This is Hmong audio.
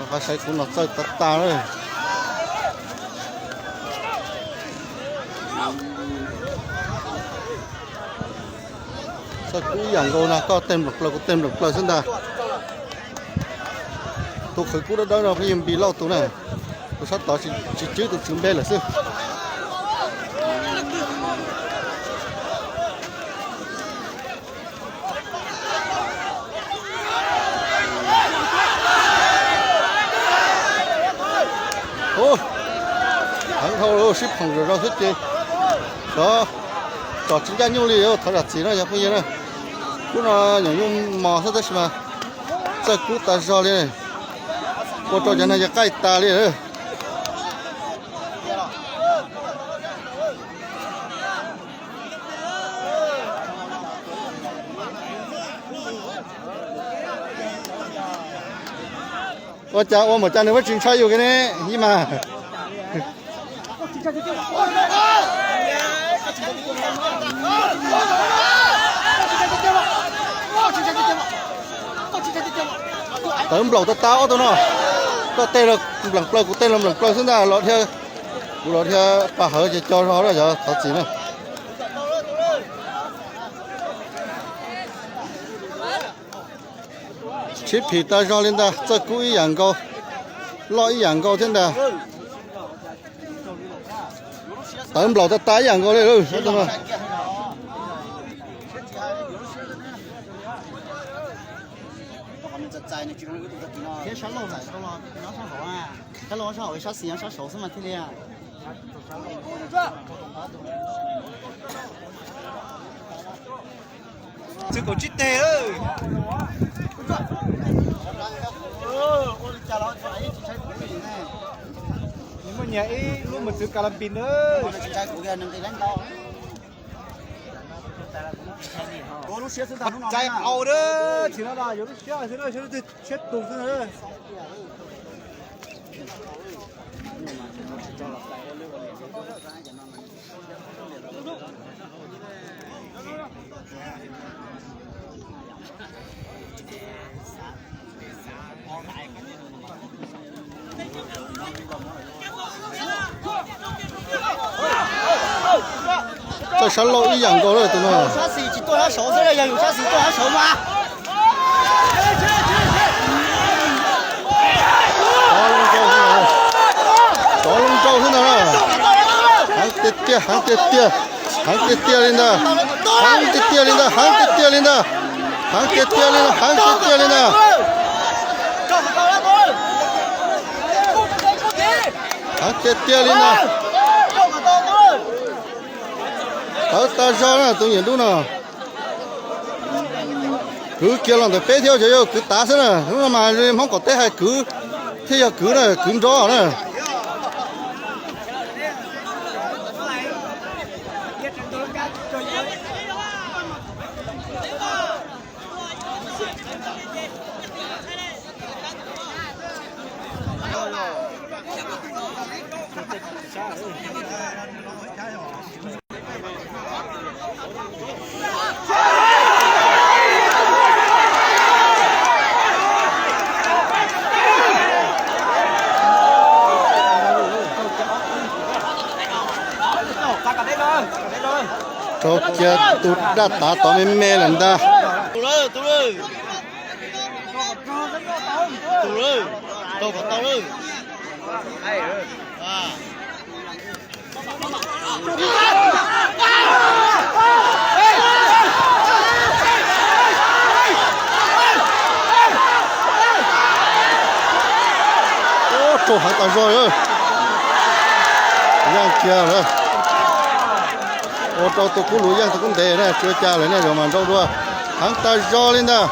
Pab saib kuv no txawj tag tag lawm. Txawj kub ib yam nkaus na, koj tej nplees plaws kuv tej nplees plaws xwb ntag. Tus qhwv kub dawb dawb no pheej yog Npis Lauj tus na. Tus sab tod tsis tswb tus tswv npe lawm xwb. Heev dhau, sib phoom zom zaws xwb ces xyov tsom tsis ncaj nyuj li. Thov zam txim na cov phooj ywg na. Kub no nyuam nyuj mos xwb tab sis mas txawj kub tas zog li. Ua rau cov neeg ces qaij tas li. Ua cas ua npaum cas nws muab tsis ntshai yus kiag ne, Yij Mas? Tawv nplaum tas tas ob tug no. Koj tej los nplees plaws, kuv tej los nplees plaws xwb ntag, los dhia, kuv los dhia pas hawv ces co zog lawm, yog thov txim na. Sib phim tas zog li ntag, txawj kub ib yam nkaus, loj ib yam nkaus thiab ntag. Tawv nplaum tas tas ib yam nkaus li. Sab laug sab hauv, sab xis sab saud xwb mas thiaj li. Txwv kaum tsib teg. Nws muaj nyias ib lub mos txwv ka la npis na. Txais aus na, tsis no mas yuav lub siab xwb na, siab tus xwb na. Txawj sab laug ib yam nkaus lawm tus no. Sab xis tsis tuaj sab saud xwb, yog yus sab xis tuaj sab saud mas. Tov loo nrau xwb ntag. Heev tiag tiag, heev tiag tiag, heev tiag tiag li ntag. Heev tiag tiag li ntag, heev tiag tiag li ntag. Heev tiag tiag li ntag, heev tiag tiag li ntag. Heev tiag tiag li ntag. Tawv tas zog na tus nyiam dub no. Kwv kiag los ntawm peb thiab, cov yog kwv tav xwb na. Hnub no mas Hmoob qaum teb hais kwv thiaj yog kwv na, kwv nrov na. Rau kiag tus daj tav tod me me lawm ntag. Rau heev tas zog. Yeej kiag lawm. Ua rau tus kub luv yeej tus kub ntev na, tsis ua cas lawm ne, yuav mas nrau dua. Heev tas zog li ntag.